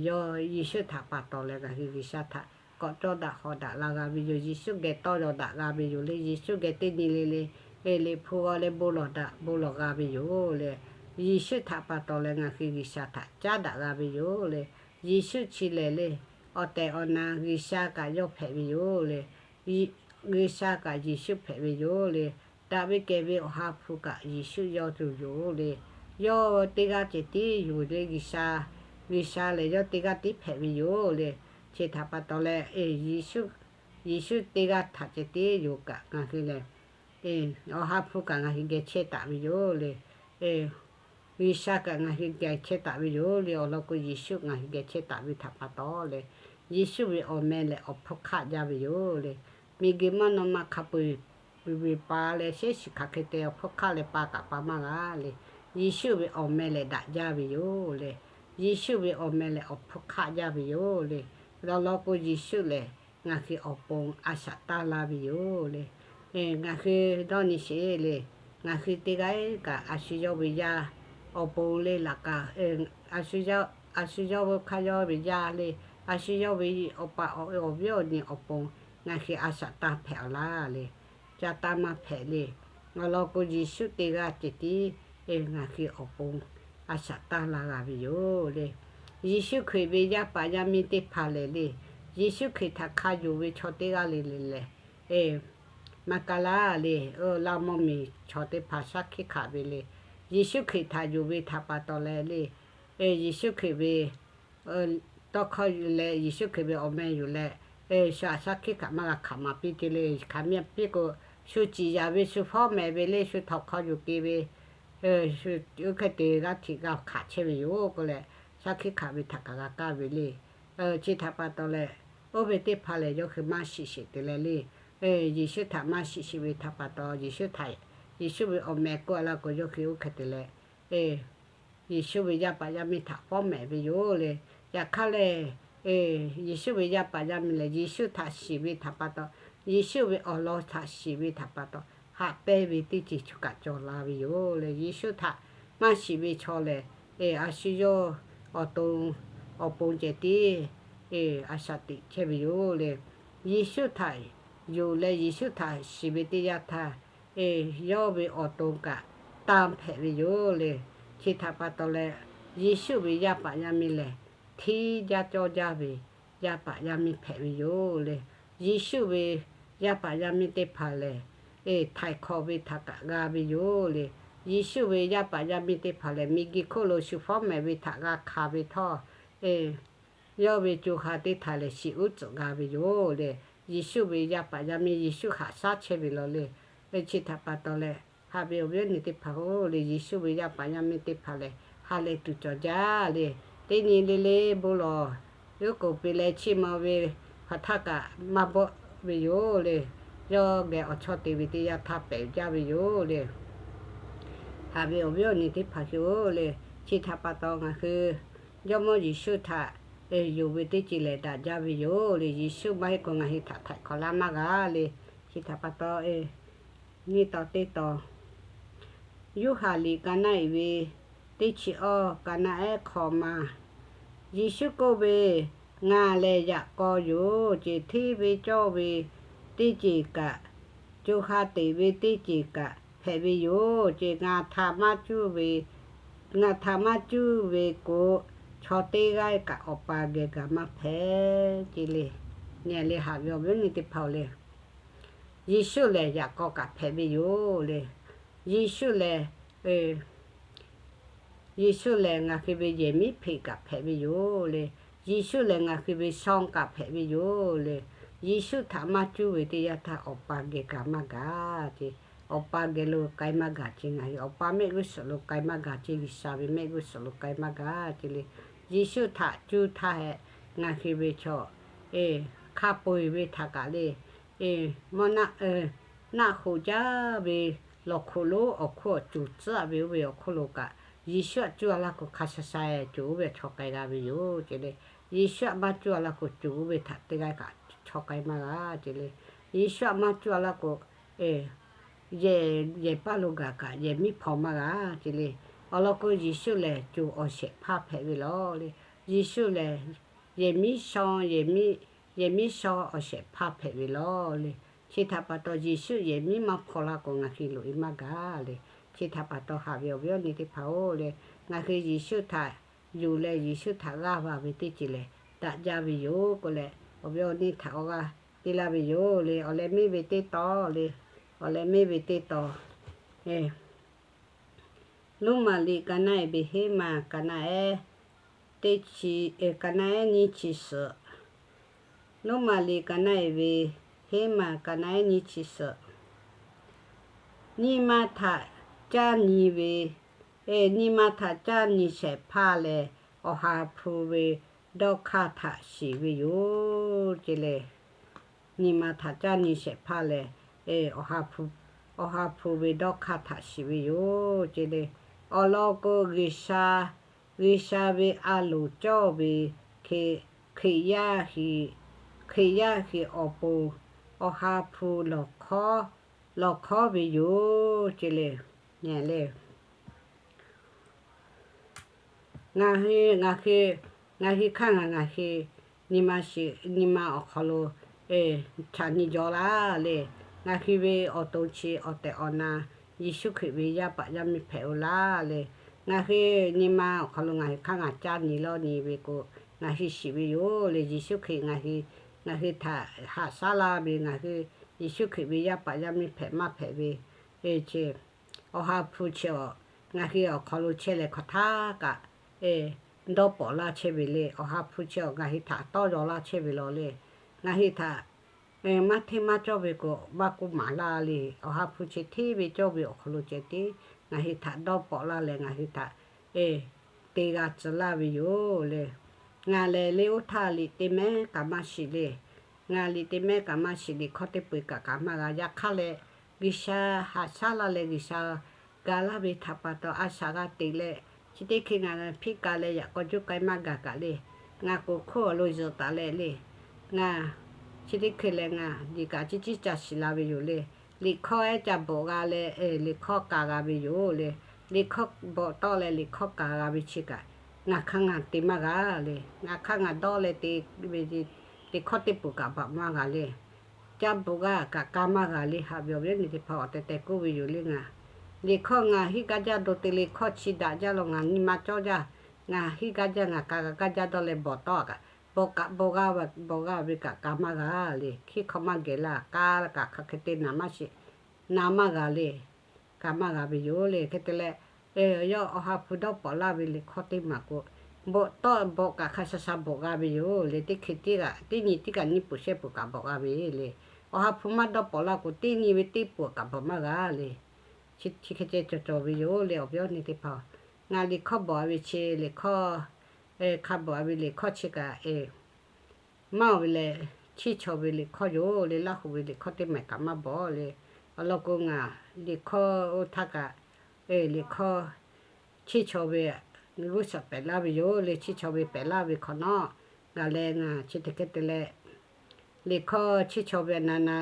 yawˇ Yeˍsuˆ htaꞈ pa taw leh ngaˬ hui G'uiˬsha htaꞈ k'awꞈ cawˇ daꞈ hawꞈ daꞈ la g'a ve yoˬ. Yeˍsuˆ geh tawˇ yaw daꞈ g'a ve yoˬ le. Yeˍsuˆ geh teˇ nyi le le, Liꞈ hpu g'aw leh bon lawˬ daꞈ bon lawˬ g'a ve yoˬ le. Yeˍsuˆ htaꞈ pa taw leh ngaˬ hui G'uiˬsha htaꞈ caˉ daꞈ g'a ve yoˬ le. Yeˍsuˆ chi lehˬ le, awˬ tehˬ awˬ na G'uiˬsha kaꞈ yawˇ hpehꞈ ve yoˬ le. G'uiˬsha kaꞈ Yeˍsuˆ hpehꞈ ve yoˬ le. Daꞈ ve kehˬ ve Awˬ ha hpu kaꞈ Yeˍsuˆ yawˇ tuˬ yoˬ le. Yawˇ teˇ g'aˇ ceh tiˉ yoˬ le. G'uiˬsha, G'uiˬsha lehˬ yawˇ teˇ g'aˇ tiˉ hpehꞈ ve yoˬ le. Chi htaꞈ pa taw leh, Yeˍsuˆ teˇ g'aˇ htaꞈ ceh tiˉ yoˬ kaꞈ ngaˬ hui lehˬ, Awˬ ha hpu kaꞈ ngaˬ hui geh chehˇ taˍ ve yoˬ le. G'uiˬsha kaꞈ ngaˬ hui geh chehˇ taˍ ve yoˬ le. Awˬ lawn k'o, Yeˍsuˆ ngaˬ hui geh chehˇ taˍ ve htaꞈ pa taw le, Yeˍsuˆ ve awˬ meh lehˬ awˬ hpfuhˇ hk'aˆ jaˇ ve yoˬ le. Miˬguiˬ maˇ naw ma hk'a peu-eˬ ve pa leh shehˉ shiˍ hk'aˬ hk'e te awˬ hpfuhˇ hk'aˆ leh pa kaꞈ pa maˇ g'a le. Yeˍsuˆ ve awˬ meh lehˬ daꞈ jaˇ ve yoˬ le. Yeˍsuˆ ve awˬ meh lehˬ awˬ hpfuhˇ hk'aˆ jaˇ ve yoˬ le. Awˬ lawn k'o, Yeˍsuˆ lehˬ ngaˬ hui awˬ pon a shaꞈ taˇ laˇ ve yoˬ le. Ngaˬ hui dawˇ nyi sheˍ le. Ngaˬ hui teˇ g'aˇ kaꞈ a shu yawˇ ve yaˇ awˬ pon le laꞈ ka, a shu yawˇ, a shu yawˇ ve hk'aˇ yawˇ ve yaˇ le, a shu yawˇ ve awˬ pa awˬ viˉ awˬ nyi awˬ pon ngaˬ hui a shaꞈ taˇ hpehꞈ awˬ laˇ le. Ca taˇ maˇ hpehꞈ le. Awˬ lawn k'o, Yeˍsuˆ teˇ g'aˇ ceh tiˉ ngaˬ hui awˬ pon a shaꞈ taˇ laˇ g'a ve yoˬ le. Yeˍsuˆ Hkriꞈ ve yaˇ paˍ yaˇ miˇ teˇ hpaˍ lehˬ le, Yeˍsuˆ Hkriꞈ htaꞈ hk'a yonˍ ve chaw teˇ g'aˇ le le lehˬ, maˇ kaˇ laˇ le. Laˇ mawˇ miˬ chaw teˇ hpaˍ shaˉ hkiˆ hkanˍ ve le. Yeˍsuˆ Hkriꞈ htaꞈ yonˍ ve htaꞈ pa taw leh le, Yeˍsuˆ Hkriꞈ ve tawˇ hkawˇ leh Yeˍsuˆ Hkriꞈ ve awˬ meh yoˬ leh, shu htaꞈ shaˉ hkiˆ hkanˍ maˇ g'a hkanˍ maˍ piˇ ce le. Hk'aˬ miˇ piˇ k'o, shu ciˍ yaˍ ve shu fawˉ mehˍ ve le, shu htawnˍ hk'aw yuˬ te ve, shu oˇ hk'e te g'aˇ htiꞈ g'a hkanˍ chehˇ ve yoˬ k'oˆ leh, shaˉ hkiˆ hkanˍ ve htaꞈ kaꞈ g'a kaˇ ve le. Chi htaꞈ pa taw leh, oˇ ve teˇ hpaˍ lehˬ yawˇ hui maˇ shiˍ sheˍ te leh le, Yeˍsuˆ htaꞈ maˇ shiˍ sheˍ ve htaꞈ pa taw, Yeˍsuˆ htaꞈ, Yeˍsuˆ ve awˬ meh k'oˆ a laˇ k'o, yawˇ hui oˇ hk'e te leh Yeˍsuˆ ve yaˇ paˍ yaˇ miˇ htaꞈ fawˉ mehˍ ve yoˬ le. Yaꞈ hk'aˇ lehˬ, Yeˍsuˆ ve yaˇ paˍ yaˇ miˇ lehˬ, Yeˍsuˆ htaꞈ shiˍ ve htaꞈ pa taw, Yeˍsuˆ ve awˬ lawn htaꞈ shiˍ ve htaꞈ pa taw, haꞈ pehnˇ ve teˇ ceuˬ chi kaꞈ cawˬ la ve yoˬ le. Yeˍsuˆ htaꞈ maˇ shiˍ ve chaw lehˬ, a shu yawˇ awˬ to awˬ pon ceh tiˉ a shaꞈ teꞈ chehˇ ve yoˬ le. Yeˍsuˆ htaꞈ yonˍ leh Yeˍsuˆ htaꞈ shiˍ ve teˇ yanˇ htaˇ, yawˇ ve awˬ to kaꞈ tanˇ hpehꞈ ve yoˬ le. Chi htaꞈ pa taw leh, Yeˍsuˆ ve yaˇ paˍ yaˇ miˇ lehˬ, hteˇ jaˇ cawˇ jaˇ ve yaˇ paˍ yaˇ miˇ hpehꞈ ve yoˬ le. Yeˍsuˆ ve yaˇ paˍ yaˇ miˇ teˇ hpaˍ lehˬ, htaiˍ hk'awꞈ ve htaꞈ kaꞈ g'a ve yoˬ le. Yeˍsuˆ ve yaˇ paˍ yaˇ miˇ teˇ hpaˍ lehˬ, miˬguiˬ hk'oˆ lo shu fawˉ mehˍ ve htaꞈ g'a hkanˍ ve htawˇ, yawˇ ve co ha teˇ htaꞈ lehˬ shiˍ uˉ tcuhꞈ g'a ve yoˬ le. Yeˍsuˆ ve yaˇ paˍ yaˇ miˇ Yeˍsuˆ haꞈ shaˉ chehˇ ve law le. Chi htaꞈ pa taw leh, haꞈ ve awˬ viˉ awˬ nyi teˇ hpaˍ-oˬ le, Yeˍsuˆ ve yaˇ paˍ yaˇ miˇ teˇ hpaˍ lehˬ, ha lehˬ tuˬ cawˬ jaˇ le. Teˇ nyi le le bon lawˬ, yawˇ k'oˍ piˍ leh chiˇ mvuh ve hpaˍ htaˇ kaꞈ maˇ bawˆ ve yoˬ le. Yawˇ geh awˬ chawˇ te ve teˇ yanˇ htaˇ pehꞈ jaˇ ve yoˬ le. Haꞈ ve awˬ viˉ awˬ nyi teˇ hpaˍ hui-oˬ le, chi htaꞈ pa taw ngaˬ hui Jawˇmawˇ Yeˍsuˆ htaꞈ yonˍ ve teˇ ceuˬ lehˬ daꞈ jaˇ ve yoˬ le. Yeˍsuˆ maˇ heˆ k'o ngaˬ hui htaꞈ htaiˍ hk'awꞈ laˇ maˇ g'a le. Chi htaꞈ pa taw, nyiˇ taw teˇ taw, Yoˇhanˬ liꞈ ka naˆ iˍ ve teˇ chi awˇ, ka naˆ ehˉ hk'aw ma, Yeˍsuˆ k'oˆ ve, Ngaˬ lehˬ yaꞈ k'aw yoˬ ce. Hteˇ ve cawˇ ve teˇ ceuˬ kaꞈ, co ha teꞈ ve teˇ ceuˬ kaꞈ hpehꞈ ve yoˬ ce. Ngaˬ htaꞈ maˇ cuˇ ve, ngaˬ htaꞈ maˇ cuˇ ve k'o, chaw teˇ g'aˇ kaꞈ Awˬ pa geh gaˬ maˇ hpehꞈ ce le. Nyi le haꞈ ve awˬ viˉ awˬ nyi teˇ hpaˍ-oˬ le, Yeˍsuˆ lehˬ yaꞈ k'aw kaꞈ hpehꞈ ve yoˬ le. Yeˍsuˆ lehˬ, Yeˍsuˆ lehˬ ngaˬ hui ve yehˬ miˉ hpeꞈ kaꞈ hpehꞈ ve yoˬ le. Yeˍsuˆ lehˬ ngaˬ hui ve shaw kaꞈ hpehꞈ ve yoˬ le. Yeˍsuˆ htaꞈ maˇ cuˇ ve teˇ yanˇ htaˇ Awˬ pa geh gaˬ maˇ gaˬ ce. Awˬ pa geh lo k'ai maˇ gaˬ ce. Ngaˬ hui Awˬ pa mehˆ g'uˇ suhˍ lo k'ai maˇ gaˬ ce. G'uiˬsha ve mehˆ g'uˇ suhˍ lo k'ai maˇ gaˬ ce le. Yeˍsuˆ htaꞈ cuˇ htaˇ hehꞈ, ngaˬ hui ve chaw hk'a peu-eˬ ve htaꞈ kaꞈ le, mvuhˇ naˆ hoꞈ jaˇ ve lawˬ hkuꞈ lonˉ awˬ hk'oˆ awˬ coˬ tcuhˉ ve oˇ ve awˬ hk'oˆ lo kaꞈ, Yeˍsuˆ htaꞈ cuˇ a laˇ k'o hk'a sha sha-e coˬ oˇ ve chaw k'ai g'a ve yoˬ ce le. Yeˍsuˆ htaꞈ maˇ cuˇ a laˇ k'o coˬ oˇ ve htaꞈ teˇ g'aˇ kaꞈ chaw k'ai maˇ g'a ce le. Yeˍsuˆ htaꞈ maˇ cuˇ a laˇ k'o, yehˬ, yehˬ paˇ lo gaˬ kaꞈ yehˬ miˉ hpaw maˇ g'a ce le. Awˬ lawn k'o Yeˍsuˆ lehˬ coˬ awˬ shehˍ hpaˇ hpehꞈ ve law le. Yeˍsuˆ lehˬ yehˬ miˉ shaw, yehˬ miˉ shaw awˬ shehˍ hpaˇ hpehꞈ ve law le. Chi htaꞈ pa taw Yeˍsuˆ yehˬ miˉ maˇ hpaw laˇ k'o ngaˬ hui loꞈ-e maˇ gaˬ le. Chi htaꞈ pa taw haꞈ ve awˬ viˉ awˬ nyi teˇ hpaˍ-oˬ le, ngaˬ hui Yeˍsuˆ htaꞈ yonˍ leh Yeˍsuˆ htaꞈ g'aˇ va ve teˇ ceuˬ lehˬ daꞈ jaˇ ve yoˬ k'oˆ leh, awˬ viˉ awˬ nyi htaꞈ awˬ g'aˇ piˇ laˇ ve yoˬ le. Awˬ leh meˇ ve teˇ taw le, awˬ leh meˇ ve teˇ taw, Roˉmaꞈ liꞈ ka naˆ iˍ ve heˉ maˬ ka naˆ ehˉ teˇ chi, ka naˆ ehˉ nyiˇ chi suhˍ. Roˉmaꞈ liꞈ ka naˆ iˍ ve heˉ maˬ ka naˆ ehˉ nyiˇ chi suhˍ. Nyi ma htaꞈ caˇ nyi ve, nyi ma htaꞈ caˇ nyi shehˍ hpaˇ lehˬ, Awˬ ha hpu ve dawˇ hk'aˇ htaꞈ shiˍ ve yoˬ ce le. Nyi ma htaꞈ caˇ nyi shehˍ hpaˇ lehˬ, Awˬ ha hpu ve dawˇ hk'aˇ htaꞈ shiˍ ve yoˬ ce le. Awˬ lawn k'o G'uiˬsha, G'uiˬsha ve a loˍ cawˇ ve Hkriꞈ yaˇ, Hkriꞈ yaˇ hui awˬ pon Awˬ ha hpu lawˬ hkawˉ ve yoˬ ce le. Ngaˬ hui, ngaˬ hui, ngaˬ hui hk'aˇ ngaˬ, ngaˬ hui nyi ma shiˍ, nyi ma awˬ hk'aw lo chaꞈ nyi jaw laˇ le. Ngaˬ hui ve awˬ to chi awˬ tehˬ awˬ na Yeˍsuˆ Hkriꞈ ve yaˇ paˍ yaˇ miˇ hpehꞈ-oˬ laˇ le. Ngaˬ hui nyi ma awˬ hk'aw lo ngaˬ hui hk'aˇ ngaˬ caˇ nyi lawˇ nyi ve k'o, ngaˬ hui shiˍ ve yoˬ le. Yeˍsuˆ Hkriꞈ ngaˬ hui, ngaˬ hui htaꞈ haꞈ shaˉ laˇ ve ngaˬ hui Yeˍsuˆ Hkriꞈ ve yaˇ paˍ yaˇ miˇ hpehꞈ maˇ hpehꞈ ve, Awˬ ha hpu chi awˬ, ngaˬ hui awˬ hk'aw lo chehˇ leh hk'aˬ htaˇ kaꞈ dawˇ pawˍ laˇ chehˇ ve le. Awˬ ha hpu chi awˬ ngaˬ hui htaꞈ tawˇ yaw laˇ chehˇ ve law le. Ngaˬ hui htaꞈ maˇ hteˇ maˇ cawˇ ve k'o, maˇ k'oˆ maˍ laˇ le. Awˬ ha hpu chi hteˇ ve cawˇ ve awˬ hk'aw lo ceh tiˉ ngaˬ hui htaꞈ dawˇ pawˍ laˇ leh ngaˬ hui htaꞈ te g'a tcuh laˇ ve yoˬ le. Ngaˬ lehˬ le oˇ htaˇ liꞈ te mehˉ kaꞈ maˇ shiˍ le. Ngaˬ liꞈ te mehˉ kaꞈ maˇ shiˍ, liꞈ hkawˇ teˇ peu-eˬ kaꞈ kaꞈ maˇ g'a. Yaꞈ hk'aˇ leh, G'uiˬsha haꞈ shaˉ laˇ leh G'uiˬsha ga laˇ ve htaꞈ pa taw a shaꞈ g'a teꞈ leh, chi teˇ hkui ngaˬ hpiˇ ka leh yaꞈ k'aw juˇ k'ai maˇ gaˬ kaꞈ le. Ngaˬ k'oˍ hk'oˆ awˬ lo zuhꞈ taˍ leh le. Ngaˬ chi teˇ hkui leh ngaˬ liꞈ kaꞈ ciˉ ciˉ ca shiˍ la ve yoˬ le. Liꞈ hkawˇ ehˉ ca bvuhꞈ g'a leh, liꞈ hkawˇ ka g'a ve yoˬ le. Liꞈ hkawˇ bvuhꞈ tawˆ leh liꞈ hkawˇ ka g'a ve chi kaꞈ, ngaˬ hk'aˇ ngaˬ te maˇ g'a le. Ngaˬ hk'aˇ ngaˬ dawˇ leh te ve, liꞈ hkawˇ teˇ peuˬ kaꞈ baꞈ maˇ g'a le. Ca bvuhꞈ g'a kaꞈ ka maˇ g'a le. Haꞈ ve awˬ viˉ awˬ nyi teˇ hpaˍ awˬ tehˬ tehˬ k'oˆ ve yoˬ le. Ngaˬ liꞈ hkawˇ ngaˬ hiˆ gaˇ jaˇ do te le, hkawˇ chi daꞈ jaˇ law ngaˬ nyi ma cawˇ jaˇ. Ngaˬ hiˆ gaˇ jaˇ, ngaˬ ka g'a gaˇ jaˇ dawˇ leh bvuhꞈ tawˆ kaꞈ, bvuhꞈ kaꞈ bvuhꞈ g'a ve kaꞈ ka maˇ g'a le. Hkiˇ hk'aw maˇ geh laˇ, ka kaꞈ hk'aˬ hk'e te naˍ maˇ shiˍ, na maˇ g'a le. Ka maˇ g'a ve yoˬ le. Hk'e te leh, yawˇ Awˬ ha hpu dawˇ pawˍ laˇ ve liꞈ hkawˇ teˇ maˬ k'o, bawꞈ tawˆ bawꞈ kaꞈ hk'a sha sha bawꞈ g'a ve yoˬ le. Teˇ hk'e teˇ g'aꞈ teˇ nyi teˇ kaꞈ nyiˇ peuˬ shehˆ peuˬ kaꞈ bawꞈ g'a ve le. Awˬ ha hpu maˇ dawˇ pawˍ laˇ k'o, teˇ nyi ve teˇ peuˬ kaꞈ bawꞈ maˇ g'a le. Chi hk'e ceh cawˬ cawˬ ve yoˬ le. Awˬ viˉ awˬ nyi teˇ hpaˍ, ngaˬ liꞈ hkawˇ bawˬ a ve chi liꞈ hkawˇ, hk'a bawˬ a ve liꞈ hkawˇ chi kaꞈ maˇ oˬ ve leh, chiˇ chaw ve liꞈ hkawˇ yoˬ le. Laˇ huˍ ve liꞈ hkawˇ teˇ maˬ kaꞈ maˇ bawˬ le. Awˬ lawn k'o, ngaˬ liꞈ hkawˇ oˇ htaˇ kaꞈ, liꞈ hkawˇ chiˇ chaw ve g'uˇ suhˍ pehꞈ laˇ ve yoˬ le. Chiˇ chaw ve pehꞈ laˇ ve hk'awꞈ nawˉ, ngaˬ leh ngaˬ chi hk'e te leh, liꞈ hkawˇ chiˇ chaw ve na na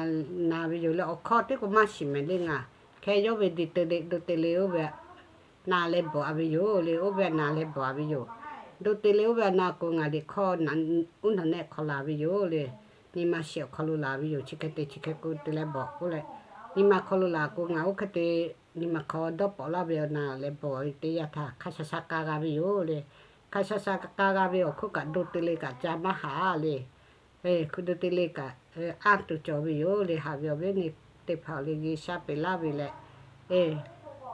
na ve yoˬ le. Awˬ hkawˇ teˇ k'o maˇ shiˍ mehˍ le. Ngaˬ hk'e yawˇ ve diˬ te le, do te le oˇ ve na leh bawˬ a ve yoˬ le. Oˇ ve na leh bawˬ a ve yoˬ. Do te le oˇ ve na k'o, ngaˬ liꞈ hkawˇ uˉ nawˬ nehˆ hk'aw la ve yoˬ le. Nyi ma shiˍ awˬ hk'aw lo la ve yoˬ. Chi hk'e te chi hk'e k'o te leh bawˬ k'oˆ leh, nyi ma hk'aw lo la k'o, ngaˬ oˇ hk'e te nyi ma hk'aw dawˇ pawˍ laˇ ve awˬ na leh bawˬ teˇ yanˇ htaˇ, hk'a sha sha k'a g'a ve yoˬ le. Hk'a sha sha k'a g'a ve awˬ hk'oˆ kaꞈ, do te le kaꞈ ca maˇ haꞈ le. Hk'e do te le kaꞈ, anˇ tuˬ cawˬ ve yoˬ le. Haꞈ ve awˬ viˉ awˬ nyi teˇ hpaˍ le, G'uiˬsha peꞈ laˇ ve leh,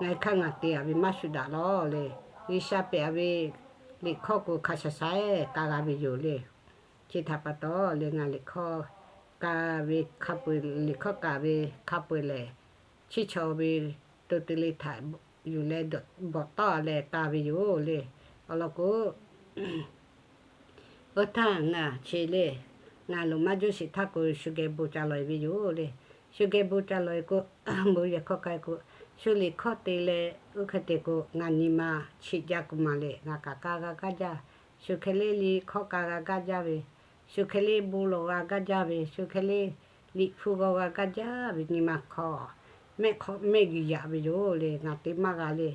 ngaˬ hk'aˇ ngaˬ te a ve maˇ shuˍ daꞈ lawˬ le. G'uiˬsha peꞈ a ve liꞈ hkawˇ k'o, hk'a sha sha k'a g'a ve yoˬ le. Chi htaꞈ pa taw le, ngaˬ liꞈ hkawˇ ka ve hk'a peu-, liꞈ hkawˇ ka ve hk'a peu-eˬ lehˬ, chiˇ chaw ve to te le htaꞈ yuˬ leh bawꞈ tawˆ leh ka ve yoˬ le. Awˬ lawn k'o, oˇ htaˇ ngaˬ chi le, ngaˬ loˍ maˇ juˇ shiˍ htaˇ k'o, shu geh bon ca lawˬ e ve yoˬ le. Shu geh bon ca lawˬ e k'o, bon yehˬ hkawˇ k'ai k'o, shu liꞈ hkawˇ te leh oˇ hk'e te k'o, ngaˬ nyi ma chi jaˇ k'o maˬ le, ngaˬ kaꞈ ka g'a gaˇ jaˇ. Shu hk'e le liꞈ hkawˇ ka g'a gaˇ jaˇ ve, shu hk'e le bon lawˬ g'a gaˇ jaˇ ve, shu hk'e le liꞈ hpu g'aw g'a gaˇ jaˇ ve nyi ma hk'aw, mehˆ hk'aw mehˆ g'uiˬ yaꞈ ve yoˬ le. Ngaˬ te maˇ g'a le.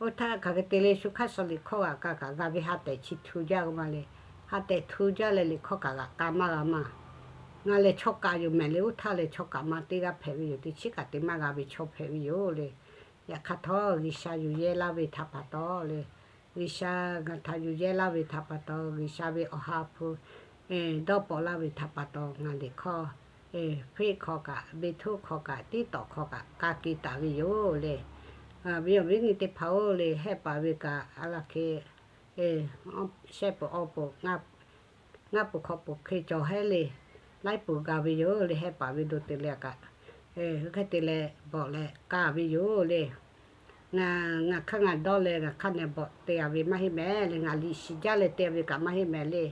Oˇ htaˇ hk'aˬ hk'e te le, shu hk'aˇ suh liꞈ hkawˇ g'aꞈ ka kaꞈ g'a ve ha tehˬ chi htu jaˇ k'o maˬ le. Ha tehˬ htu jaˇ leh liꞈ hkawˇ kaꞈ g'aꞈ ka maˇ g'a maˇ. Ngaˬ lehˬ chaw kaꞈ yoˬ mehˍ le. Oˇ htaˇ lehˬ chaw kaꞈ ma teˇ g'aˇ hpehꞈ ve yoˬ. Teˇ chiˉ kaꞈ te maˇ g'a ve chaw hpehꞈ ve yoˬ le. Yaꞈ hk'aˇ htawˇ, G'uiˬsha yuˬ yehˇ laˇ ve htaꞈ pa taw le, G'uiˬsha ngaˬ htaꞈ yuˬ yehˇ laˇ ve htaꞈ pa taw, G'uiˬsha ve awˬ ha hpu dawˇ pawˍ laˇ ve htaꞈ pa taw, ngaˬ liꞈ hkawˇ, Facebook hk'aw kaꞈ, Beitwo hk'aw kaꞈ, TikTok hk'aw kaꞈ ka ke taˍ ve yoˬ le. Ve awˬ viˉ nyi teˇ hpaˍ-oˬ le, hehˆ paˍ ve kaꞈ a laˬ hk'e, shehˆ peuˬ awˬ peuˬ, ngaˇ peuˬ hk'awꞈ peuˬ hk'e cawˬ hehˉ le, laiˉ peuˬ ga ve yoˬ le. Hehˆ paˍ ve do te le kaꞈ, hk'e te leh bawˬ leh ka ve yoˬ le. Ngaˬ, ngaˬ hk'aˇ ngaˬ dawˇ leh ngaˬ hk'aˇ neh bawˬ te a ve maˇ heˆ mehˍ le. Ngaˬ liꞈ shiˍ jaˇ leh te ve kaꞈ maˇ heˆ mehˍ le.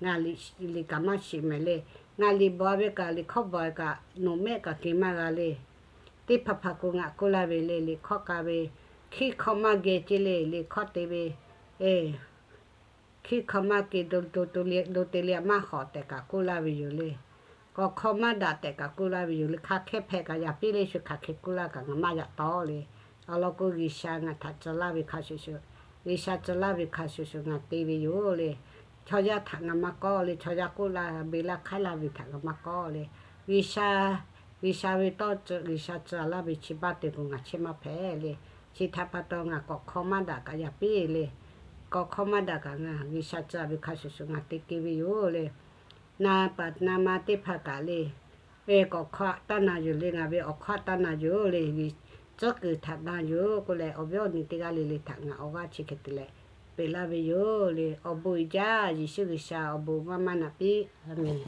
Ngaˬ liꞈ, liꞈ kaꞈ maˇ shiˍ mehˍ le. Ngaˬ liꞈ bawˬ ve kaꞈ, liꞈ hkawˇ bawˬ kaꞈ, nawˬ mehˆ kaꞈ k'ai maˇ g'a le. Teˇ hpaˍ hpaˍ k'o ngaˬ k'oˆ laˇ ve le, liꞈ hkawˇ ka ve, hkiˇ hk'aw maˇ geh ce le, liꞈ hkawˇ te ve, hkiˇ hk'aw maˇ k'ai, do te le maˇ hawꞈ tehꞈ kaꞈ k'oˆ laˇ ve yoˬ le. K'awꞈ hk'aw maˇ daꞈ tehꞈ kaꞈ k'oˆ laˇ ve yoˬ le. Hk'aˬ hk'e hpehꞈ kaꞈ yaꞈ piˇ le, shu hk'aˬ hk'e k'oˆ laˇ kaꞈ ngaˬ maˇ yaꞈ tawˉ le. Awˬ lawn k'o, G'uiˬsha ngaˬ htaꞈ tcuh laˇ ve hk'a shuˍ shuˍ, G'uiˬsha tcuh laˇ ve hk'a shuˍ shuˍ ngaˬ te ve yoˬ le. Chaw yaˇ htaꞈ ngaˬ maˇ kawˆ le. Chaw yaˇ k'oˆ laˇ, beˬ laˇ hk'aiˉ laˇ ve htaꞈ ngaˬ maˇ kawˆ le. G'uiˬsha, G'uiˬsha ve tawˇ tcuh, G'uiˬsha tcuh laˇ ve chi baˆ te k'o ngaˬ chehˇ maˇ hpehꞈ le. Chi htaꞈ pa taw ngaˬ k'awꞈ hk'aw maˇ daꞈ kaꞈ yaꞈ piˇ le. K'awꞈ hk'aw maˇ daꞈ kaꞈ ngaˬ G'uiˬsha tcuh ve hk'a shuˍ shuˍ ngaˬ te keu ve yoˬ le. Na paˍ na ma teˇ hpaˍ kaꞈ le, k'awꞈ hk'aw taˇ na yoˬ le. Ngaˬ ve awˬ hk'aw taˇ na yoˬ le. Tcuhˉ kuiˬ htaꞈ na yoˬ k'oˆ leh, awˬ viˉ awˬ nyi teˇ g'aˇ le le htaꞈ ngaˬ awˬ g'aˇ chi hk'e te leh peꞈ laˇ ve yoˬ le. Awˬ bon uiˍ jaˇ. Yeˍsuˆ G'uiˬsha awˬ bon maˇ maˇ naꞈ piˇ. Aˍmenˍ.